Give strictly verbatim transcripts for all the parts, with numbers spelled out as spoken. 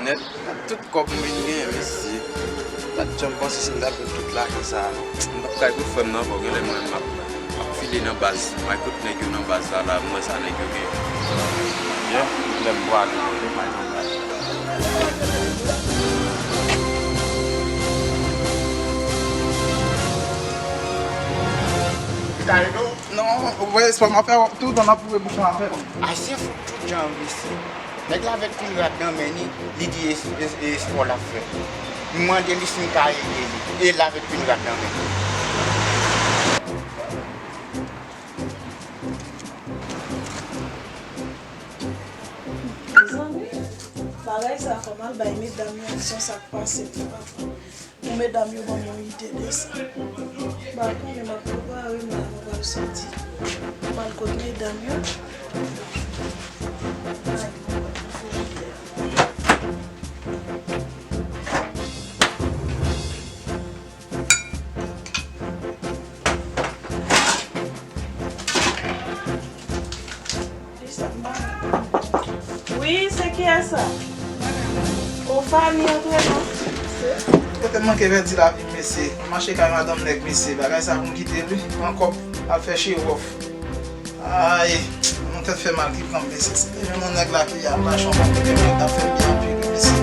Nèt, tout kòb m vin genyen, mesye. M pa t janm panse si m t ap jwenn tout lajan sa a, non. M p ap kay pou frè m nan ankò, genlè mwen menm m ap, m ap file nan baz. M al kot nèg yo nan baz la, la, m wè sa nèg yo gen. Yeah, lè m prale, lè m al nan baz. Kay nou? Non, ou wè espò m ap fè, tout tan m ap foure bouch mwen ap fè. Ayisyen fout tout jan, mesye. Nèg la avèk pirat nan men li, li di e, e, e espò l ap fè. M mande li si m ka ede li, e l avèk pirat nan men li. Mezanmi, bagay sa fè m al bay medam yo, se sa k pase m fè. Pou medam yo ban m yon ide de sa. M pa konnen, m ap prepare m la, mwen pral soti. M al kot medam yo. Ay, mwen pral fè ide a. Wi, se kiyès sa? O, Fanny, antre non. Kote m manke pèdi lavi m, mesye. M mache kay madanm nèg, mesye. Bagay sa pou m kite l, wi. Pran kòb, al fè show off. Ay, yon tèt fè mal ki pran m, mesye. Se te jwenn yon nèg la ki al mache yon bon kote, men l t ap fè m byen anpil, wi, mesye.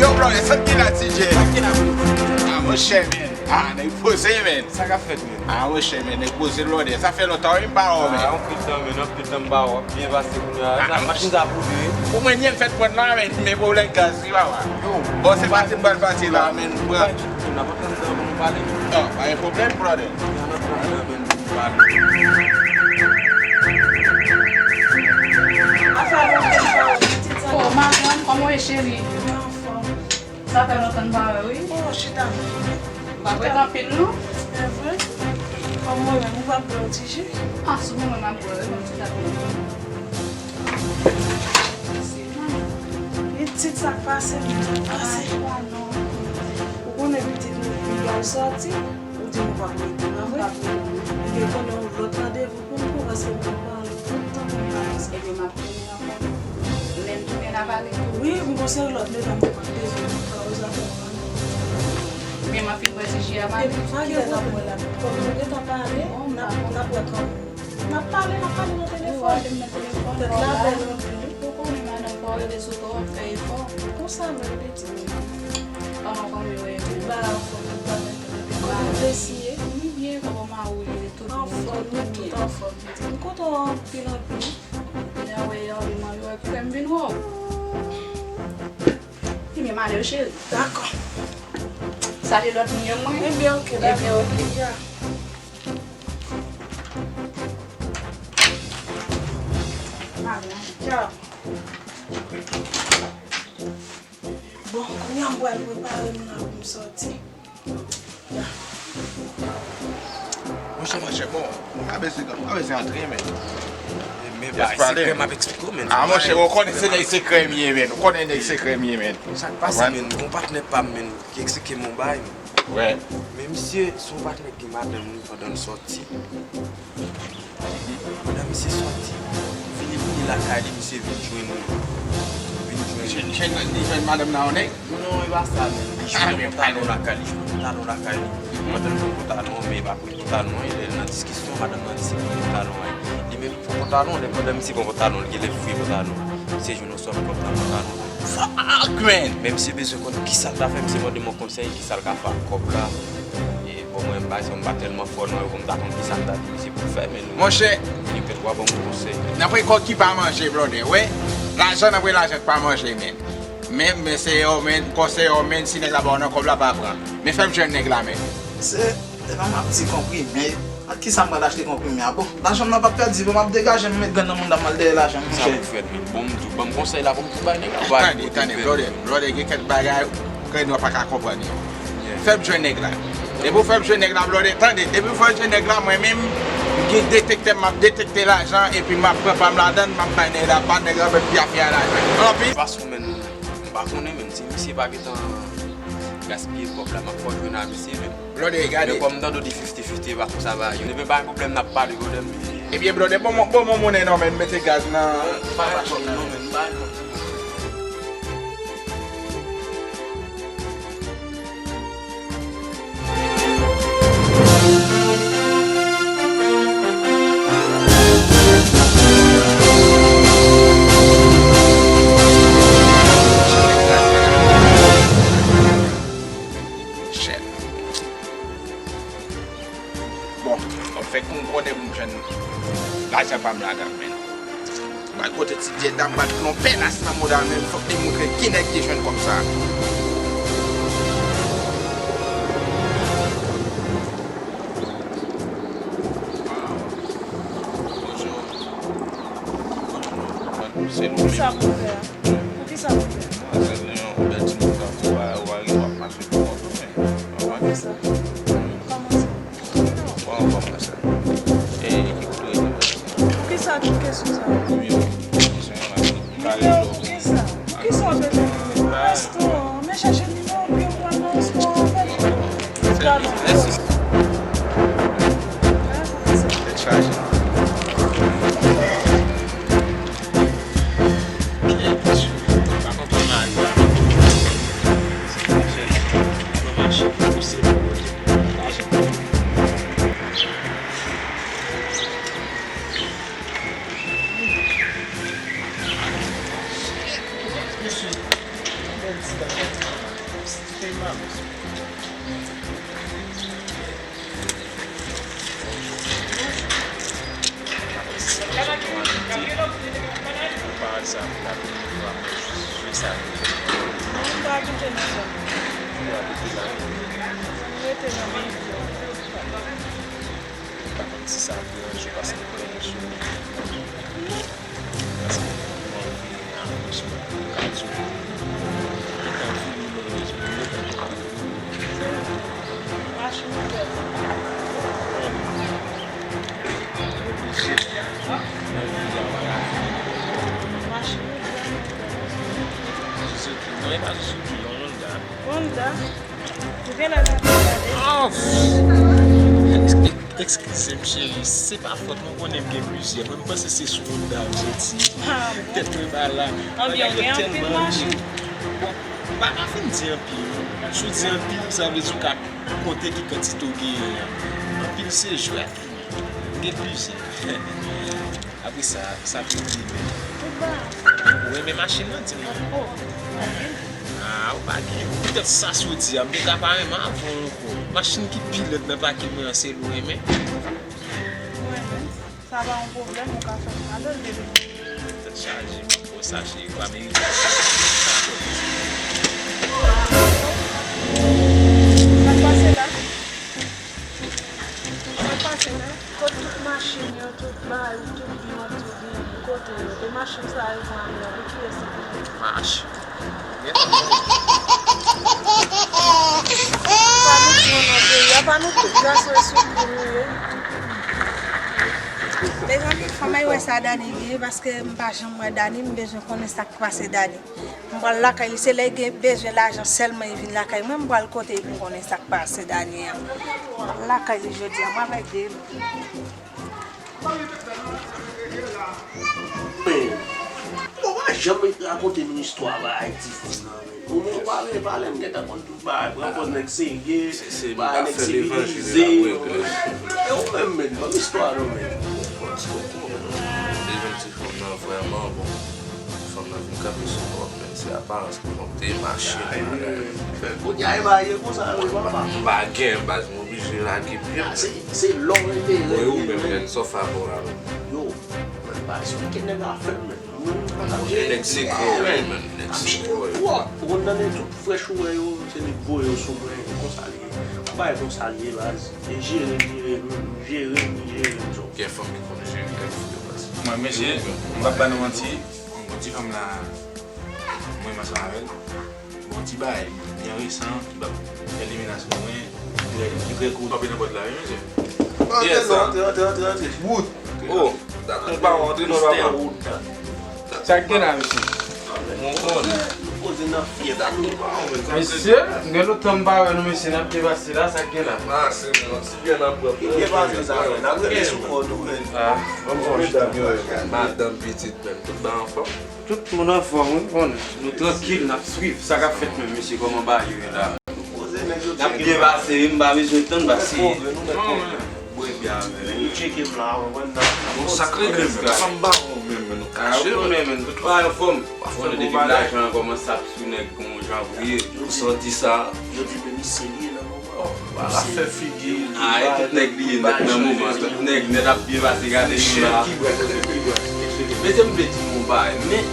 Yo, bro, e sa k gen la, T J? Sa k gen la, bro? Ah, monchè, men. Ah, nèg poze, men. Sa k ap fèt, men? Ah, monchè, men, nèg poze lòdè. Sa fè lontan, wi, m pa wè w, men. Ah, anpil tan, men, anpil tan m pa wè w. Byen pase kounye a. Ah, machin sa pou de. Pou mwen, m fèk pran la, men, men pwoblèm gaz, wi, papa. Yo, bon, se pati m pral pati la, men, m pran. N ap antann nan pou nou pale. Non, pa gen pwoblèm, brother. N ap antann nan, men, pou nou pale. Oh, Marianne, kòman w ye, cheri? Mwen anfòm. Sa fè lontan n pa wè, wi. Oh, chita. Ou pa prete anpil, non? Se vre? Kòman w menm, ou pa bwè yon ti ji? Ah, souvan mwen m ap bwè, wi, mwen ti jan. Pitit, sa k pase, sa k pase? Ou konnen pitit nou, nou pral sòti, ou di nou p ap rete, pa vre? Ebyen, konnen yon lòt randevou pou nou pran, paske nou pran tout tan pou nou pale. Ebyen, m ap tounen ankò. Lè m tounen la pale tou. Wi, m gon seri lòt medam ki p ap bezwen nou, pa oze ap pran. Men m ap fin bwè ti ji a, pa gen pwoblèm. Kòm nou gentan pale, n ap, n ap wè kòman. N ap pale, n ap pale nan telefòn. Wi, w ap di m nan telefòn. Tèt la bèl anpil, wi. Ou konnen madanm pa rete sou tò, w ap fè efò. Konsa menm, pitit. Kòman fanmi yo ye menm? Ba anfòm, tout bagay bèl. Kòman w te siye? M byen, kòman mari w ye? Tout bon? Anfòm, wi, tout anfòm, pitit. M kontan w anpil, anpil. Lè w wè yo, m wè ki fè m vin wè w. Ebyen, m ale wi, cheri. Dakò. Salye lòt moun yo, mwen. Ebyen, oke, dakò. Ebyen, oke. Ya. Tchao. Bon, kounye a m pral prepare m la pou m sòti. Ya. Monchè, monchè, bon, ou pa bezwen, ou pa bezwen antre, men. Men bagay sekrè m ap eksplike w, men. Ah, monchè, ou konnen se nèg sekrè m ye, men. Ou konnen nèg sekrè m ye, men. Sa k pase, men? Gon patnè pa m, men, ki eksplike m yon bagay, men. Wè. Men misye, se yon patnè ki gen madanm li pandan l sòti. Pandan misye sòti, vini, vini lakay li, misye vin jwenn, vin jwenn. Jwenn, jwenn, li jwenn madanm nan yon nèg? Non, e pa sa, men. Li jwenn yon pantalon lakay li, jwenn yon pantalon lakay li. Pandan l jwenn pantalon an, men e pa pou li pantalon an, lè nan diskisyon, madanm nan di se pou li pantalon an. Li menm li pran pantalon, lè pandan misye pran pantalon, li genlè foure pantalon. Misye jwenn yon sòt kòb nan pantalon an. Fuck, man! Men misye bezwen konn kisa l ta fè, misye mande m yon konsèy, kisa l ka fè ak kòb la. E, bon, mwen, m pa, m pa tèlman fò non, e bon, m ta konn kisa m ta di misye pou l fè, men nou, monchè, li pèt w a ban m konsèy. Nan pwen kòb ki pa manje, brother, wi. Lajan nan pwen lajan k pa manje, men. Men, men se yo, men, konsèy yo, men, si nèg la ba w nan kòb la, pa pran. Men fè m jwenn nèg la, men. Se, se pa m ap di konprime. Ak kisa m pral achte konprime a? Bon, lajan m nan p ap pèdi, bon, m ap degaje m, m met grenn nan mouda m, m al dèyè lajan m, monchè. Sa pou fèt, men. Bon, m tou, ban m konsèy la, pou m tou bay nèg la. Tande, tande, brother, brother, gen kèk bagay, kè nou pa ka konprann yo. Fè m jwenn nèg la. Depi w fè m jwenn nèg la, brother, tande, depi w fè m jwenn nèg la, mwen menm, m gen detektè, m ap detekte lajan, epi m ap pran pa m ladan l, m ap bay nèg la, pa nèg la fè m pyafya lajan. Anpil. Paske, men, m pa konnen, men, si misye pa gentan gaspiye kòb la, m ap fò jwenn a misye, men. Brother, gade. Men kòm m tande w di fifty fifty, e pa konsa bagay yo. Ebyen, pa gen pwoblèm, n ap pale, brother. Ebyen, brother, bon, bon, bon, monnen non, men, mete gaz nan. M pa gen kòb non, men, m pa gen kòb. Bon, m ap fè kou m konnen pou m jwenn lajan pa m la dan men. M al kote ti Djeda, m al pran yon bèl as nan mouda l, men fòk li montre ki nèg ki jwenn kòb sa. Bonjou. Bonjou. Se nou menm. Poukisa pou fè a? Poukisa pou fè a? Manzè, nou yon bèl timoun tankou w a, w a rive w ap mache pou kont ou, men. Kòman sa? Kòman sa? Bon, bon, bon, sa. E, ki kote w rete, manzè? Poukisa tout kesyon sa yo? Nimewo. Nimewo poukisa? Poukisa w bezwen nimewo? Nan restoran, men chèche nimewo pou yo pran nan restoran, anfèt. Mèsi. Tèt chaje. Ou pa wè sa pou la premye fwa, mwen jis jwe sa pou mwen. Non, m pa abite nan zòn nan. Ou abite la? M rete nan Meridyòn. M pa konn si sa ap deranje w, paske m konnen mesye yo. Paske mwen vini a Frans mwen ka di w, gentan vini malèrezman, yo gentan kote. Machin ouvè. Mwen oblije nan vi a, mwen la. Machin ouvè. Suzuki, non, e pa Suzuki, yon Honda. Honda? Ou genlè pa te gade. Oh! Eskize m, cheri, se pa fòt mwen, konnen m gen plizyè. Mwen, m panse se sou Honda m soti. Ah, bon. Tèt mwen pa la. Anbyen, ou gen anpil machin. Bon, m pa ka fin di anpil, non. Si w di anpil, sa vle di w ka konte ki kantite w genyen an. Anpil se jwèt. M gen plizyè. Apre sa, sa pou di men. Ou renmen machin nan, di m non. Oh, anpil. Ah, ou pa gen. Poutèt sa sou di a, m te ka pa renmen avè w ankò. Machin ki pi lèd nan pake mwen an, se l ou renmen. Ou renmen. Sa pa yon pwoblèm, ou ka fè m kado l depi. Tèt chaje, man. Bon, sa, cheri, pa merite sa. Sa k pase la? Sa k pase la? Kot tout machin yo, tout bagay, tout byen, tout byen, kote yo? E machin sa yo pran ale a, pou kiyès li pou ye? Machin. Pa nou pran nan peyi a, pa nou tout la se sou kou nou ye. Mezanmi, fò m al wè sa Dani genyen, paske m pa janm wè Dani, m bezwen konnen sa k pase Dani. M pral lakay li, se lè gen bezwen lajan sèlman li vin lakay mwen, m pral kote li pou konnen sa k pase Dani an. M pral lakay li jodi a, m avèk de. Men, ou pa janm rakonte nou istwa bagay ti fi nan, men. Ou menm, ou pa vle pale, m gentan konn tout bagay. Pran pòz nèg serye, bagay nèg sivilize. E ou menm, men, ban m istwa nou, men. Fanm nan vrèman bon. Fanm nan vin kanpe sou kò m, men se aparans ki konte, machin. Kounye a e marye konsa wi papa. M pa gen baz, m oblije lage pye m. Se lè w enterese. Mwen ou menm, men sa w fè avè w la menm. Yo, men pa eksplike nèg afè m, men. Nèg se kò w ye, men. Nèg se kò w ye. Ou konn tande tout frèch ou wè yo, se nèg voye yo sou mwen, konsa li ye. Yon bagay konsa li ye baz. E jere m, jere m, jere m, jere m, so. Gen fanm ki konn jere tèt fi yo baz. Mwen, mesye, m p ap ba nou manti, yon ti fanm la, mwen ansanm avè l. Bon, ti bagay, byen resan, ki p ap fè limenaj pou mwen, ki trè, ki trè kou kanpe nan pòt la, wi, mesye. Antre non, antre, antre, antre, antre. Wood. Oh, dakò, pa antre non, papa. Sa k gen la, mesye? Mon konn. Poze nan fyèf. Mesye, gen lontan m pa wè nou, mesye, n ap depase la, sa k gen la? Ah, se yon ti byen nan pwòp. Ki depase sa, men? N ap rete sou kò nou, men. Ah, bon, bon, madanm, pitit, men, tout bagay anfòm. Tout moun anfòm, wi, bon, nou trankil, n ap swiv sa k ap fèt menm, mesye, kòman bagay yo ye la? N ap byen pase, wi, m pa bezwen tann, pase. Bwè byen avè nou. Nou tcheke m la, w konprann nan. Bon, sa k regle m, papa m bawon menm, men nou kache. Ah, wi, men, men, tout bagay anfòm. Ou konnen depi m lajan an kòmanse ap sou nèg gon jan vre. Ou santi sa? Yo di men misye li ye nan moman. L ap fè figi. Ay, tout nèg li ye nèt nan moman. Tout nèg nèt ap byen pase, gade li la. Mesye, m vle di nou yon bagay, men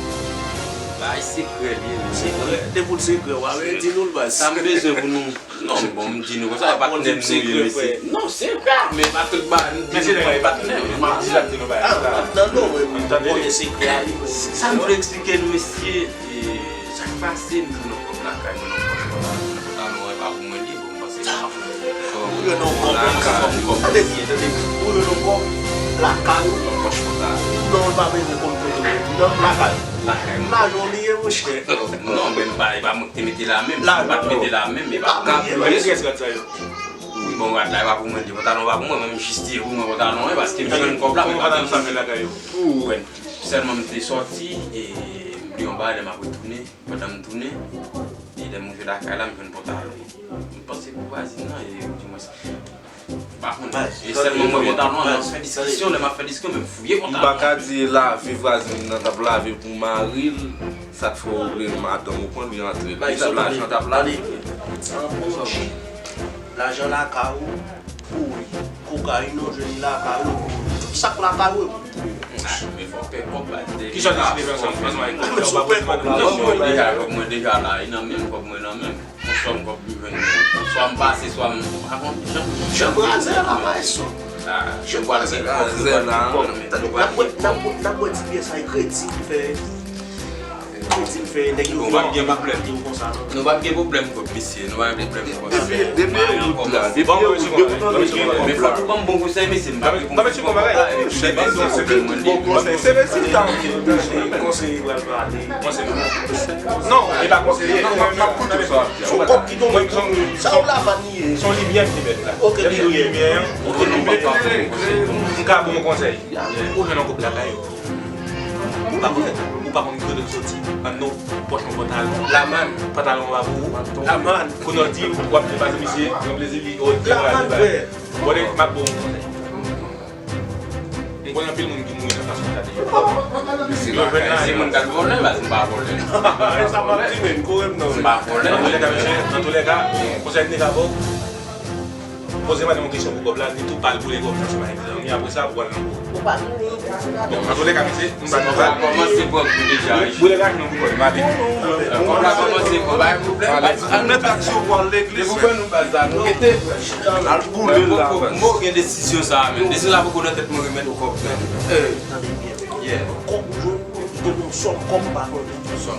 bagay sekrè li ye, men sekrè. Depi l sekrè, w a di nou l baz. Sa m bezwen pou nou. Non, bon, m di nou konsa, e patnè m nou ye, mesye. Non, sekrè, men pa tout bagay, m di nou, e patnè m. M ap di sa, m di nou bagay. Ah, m ap tande w, men m konnen sekrè a li. Sa m vle eksplike nou, mesye, e, sa k pase, m jwenn yon kòb lakay mwen nan pòch pantalon, e pa pou mwen li ye, bon, m panse sa. Ou jwenn yon kòb lakay ou. Tande byen, tande byen. Ou jwenn yon kòb lakay ou. Nan pòch pantalon. Non, l pa bezwen konn kote w ye. Nan lakay ou. Lakay mwen. Lajan w li ye, monchè. Non, men m pa, e pa mwen ki te mete la menm. Si m pa t mete la menm, e pa pou mwen. Bon, rad la, e pa pou mwen, li pantalon pa pou mwen, men m jis di e pou mwen pantalon an, paske m jwenn kòb la, men pa pou mwen. Sèlman m te sòti, e m bliye yon bagay, lè m ap retounen, pandan m tounen, e lè m rive lakay la, m jwenn pantalon. M panse pou vwazin nan, e di mwen, m pa konn. E sèlman m wè pantalon an, lè m ap fè diskisyon, lè m ap fè diskisyon, men m fouye pantalon. M pa ka di lave vwazin nan t ap lave pou mari l, sa k fè w ouvri madanm ou konn li antre. Li t ap lajan t ap lave. Lajan lakay ou, pou wi. Kokayin ou jwenn li lakay ou, tout sa k lakay ou. Ah, men fò w pè kòb la. Kisa w deside fè ansanm, ansanm avèk mwen? Kòb mwen deja, kòb mwen deja la, e nan men m, kòb mwen nan men m. Yon sòm kòb m jwenn. Swa m pase, swa m pa konn jan. Jan braze la, maestro. Ah, jan braze la, kòb mwen pa gen kòb, men n ap bwè, n ap bwè, n ap bwè ti byè sa, e kredi m fè. Bon, nou p ap gen pwoblèm. Nou p ap gen pwoblèm kòb, mesye. Nou p ap gen pwoblèm kòb. Depi, depi e wout la, depi e wout, depi w tande se kòb la. Men fò nou ban m bon konsèy, mesye. M p ap gen pwoblèm kòb la. Konseye pral pale. Konseye pral pale. Non, e pa konseye. Non, m ap koute w sa w ap di a. Son kòb ki tonbe tou. Sa w la pa niye. Son limyè ki bèt la. Oke, limyè. Oke, limyè. M ka ba w yon konsèy. Ou jwenn yon kòb lakay ou. Ou pa konn, ou pa konn kote l soti. Ann non, pòch yon pantalon. Lamann, pantalon pa pou ou. Lamann. Kounye w di w ap depase misye, yon plezi li, o, lamann, frè. Bon, m ap ba w yon konsèy. M konn anpil moun ki mouri nan fason sa te ye. Yo jwenn la. Si moun k al vòlè, baz, m pa vòlè. E sa m ap di, men, kore m non. M pa vòlè. Antoulèka, mesye, antoulèka, konsèy m te ka ba w. Poze madanm ou kesyon pou kòb la, li tou pa l boule kòb nan sou madanm li, apre sa pou al nan kòb. Bon, antoulèka, mesye, m pa nan kòb. Kòmanse pran kou deja, wi. Boule kòb nan pou kòb, m ale. Kòb la kòmanse pran, pa gen pwoblèm. Al met aksyon pou al legliz. Se pou nou baz la, nou rete. Al boule la, baz. Mwen gen desizyon sa a, men. Desizyon sa a poko nan tèt mwen remèt kòb, men. Tande byen. Kòb ou jwenn, ou jwenn yon sòm kòb, m pa konn.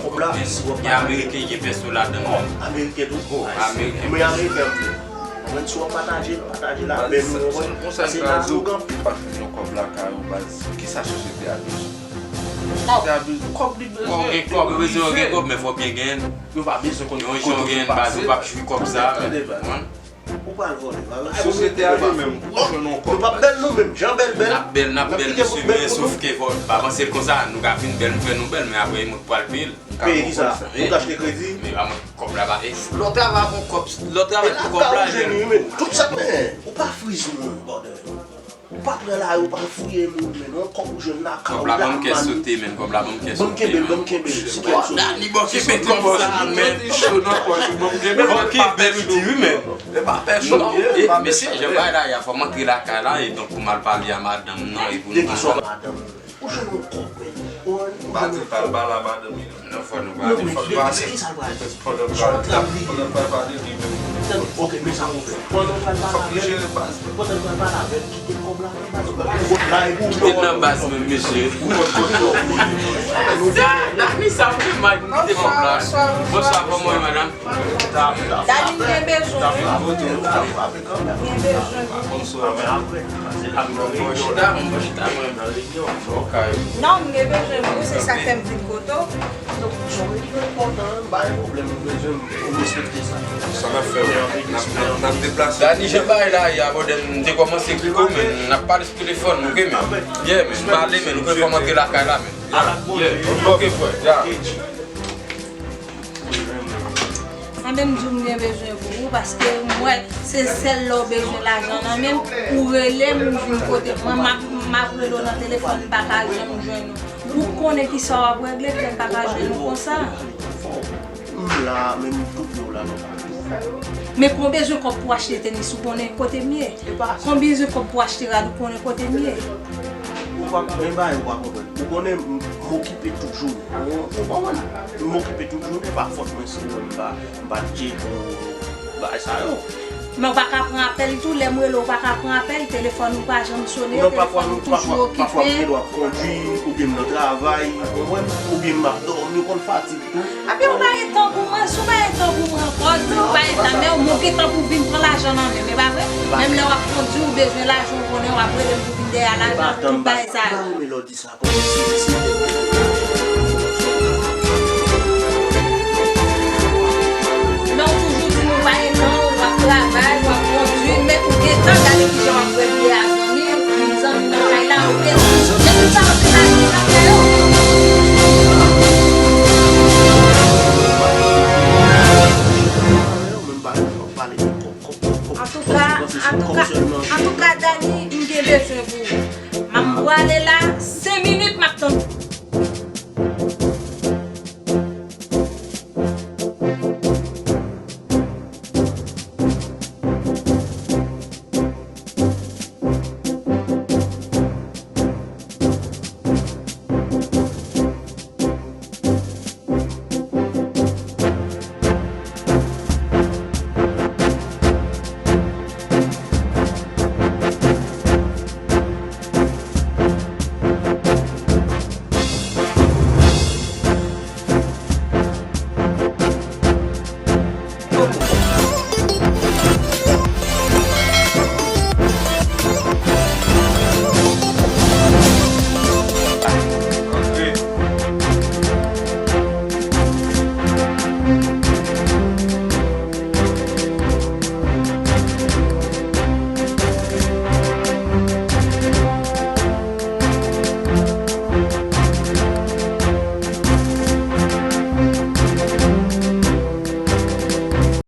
Kòb la, si w ap. E ameriken gen pèso ladan l. Ameriken tou. Ameriken. Men ameriken. Mwen, si w ap pataje, pataje la, men nou, w konprann? Paske nan nou gen anpil. Pa fin yon kòb lakay ou, baz. Kisa sosyete a bezwen? Sosyete a bezwen kòb, li bezwen. Ou gen kòb, ou bezwen, ou gen kòb, men fò w byen genyen l. Yo pa bezwen konn kote w pase. Yon jan w genyen l, baz, ou p ap jwi kòb sa a, men. Ou pral vòlè, pa vre? Sosyete a li menm, ou jwenn yon kòb. Nou p ap bèl nou menm, jan bèl bèl. N ap bèl, n ap bèl, mesye, men sof ke fò, pa panse l konsa, nou ka vin bèl, nou fè nou bèl, men apre, moun pral peye l. Peye kisa? Ou ka achte kredi? Men pa mwen, kòb la pa, e, lè w travay avè yon kòb, lè w travay pou kòb la, men. Tout sa, men, ou pa friz moun, brother. Ou pa pran lari, ou pa fouye moun, men, non, kòb ou jwenn lakay ou. Kòb la ban m kè sote, men, kòb la ban m kè sote, men. Ban m kenbe l, ban m kenbe l, si kè sote. Dani, ban m kenbe kòb sa, men. Ban m kenbe l, ou di wi, men. E pa pèsonn. Non, e, mesye, jan bagay la ye a, fò m antre lakay la, e donk pou m al pale a madanm nan, e pou nou konsa. Ou jwenn yon kòb, men. M pa di l pa al pale a madanm li, non. Non, fò nou pale, fò nou pale. Kisa l pral di? Pandan l pral, pandan l pral pale, li menm. Tande, oke, men sa pou fè. Pandan l pral pale avè l, pandan l pral pale avè l, kite kòb la nan baz. Kòb la, e pou ou. Kite l nan baz menm, mesye. Dani, sa ou fè mal pou kite kòb la. Bonswa, kòman w ye, madanm? Dani, m gen bezwen wi. M gen bezwen wi. Chita, mwen, chita, mwen. Non, m gen bezwen wi, se sa k fè m vin kote w. Donk, jan w ete kontan, m pa gen pwoblèm, m bezwen, m respekte sa. Sa n ap fè, wi. N ap, n ap, n ap deplase. Dani, jan bagay la ye a, brother, m te kòmanse kite w, men n ap pale sou telefòn, oke, men. Yeah, men, m ale, men, nou fè m antre lakay la, men. Yeah. Oke, frè, yeah. Mwen menm, di w m gen bezwen pou ou, paske m wè se sèl lè w bezwen lajan nan men m, ou rele m, ou vin kote mwen, m ap, m ap rele w nan telefòn, m pa ka janm jwenn ou. Ou konnen kisa w ap regle, m pa ka jwenn ou konsa. M la, men m touye w la, non. Men kon bezwen kòb pou achte tenis, ou konnen kote m ye. Kon bezwen kòb pou achte rad, ou konnen kote m ye. Ou pa, men bagay ou pa konprann. Ou konnen m, m okipe tout jounen. Ou, ou konprann? M okipe tout jounen, pa fòt mwen si ou wè m pa, m pa tcheke ou bagay sa yo. Men ou pa ka pran apèl tou, lè m rele ou pa ka pran apèl, telefòn ou pa janm sone, telefòn ou toujou okipe. Non, pafwa, pafwa, pafwa m gen dwa ap kondui, oubyen m nan travay, ou konprann? Oubyen m ap dòmi, ou konn fatig tou. Epi ou pa gen tan pou mwen, si ou pa gen tan pou mwen ankò, di ou pa gen tan, men ou gen tan pou vin pran lajan nan men m, e pa vre? Menm lè w ap kondui, ou bezwen lajan, ou konnen w ap rele m pou vin dèyè lajan, tout bagay sa yo. Men ou toujou di nou pa gen tan, w ap travay, w ap kondui, men ou gen tan, gade kijan w ap bwè byè a zanmi, zanmi nan kay la, ou gen tan. Men tout sa yo se lajan n ap fè yo. Antouka, antouka, antouka, Dani, m gen bezwen pou ou. M ap pwale la,